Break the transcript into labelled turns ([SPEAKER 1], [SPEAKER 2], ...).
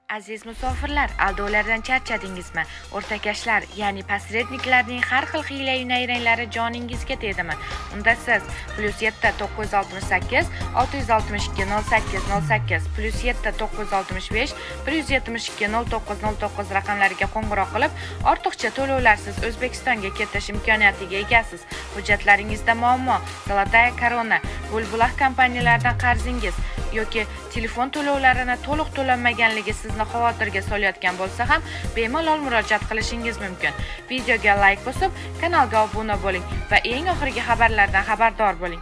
[SPEAKER 1] Aziz musofirlar, aldovlardan charchadingizmi? O'rtakashlar, ya'ni посредник larning har xil hiyla-yu nayranglari joningizga tegdimi? Unda siz +7 968 662 08 08 +7 965 172 09 09 raqamlariga qo'ng'iroq qilib, ortiqcha to'lovlarsiz O'zbekistonga ketish imkoniyatiga egasiz. Hujjatlaringizda muammo, Золотая Корона, Bulbulah kompaniyalaridan qarzingiz yoki telefon to'lovlarini to'liq to'lanmaganligi sizni xavotirga solayotgan bo'lsa ham bemalol murojaat qilishingiz mumkin. Videoga like bosib, kanalga obuna bo'ling va eng oxirgi xabarlardan xabardor bo'ling.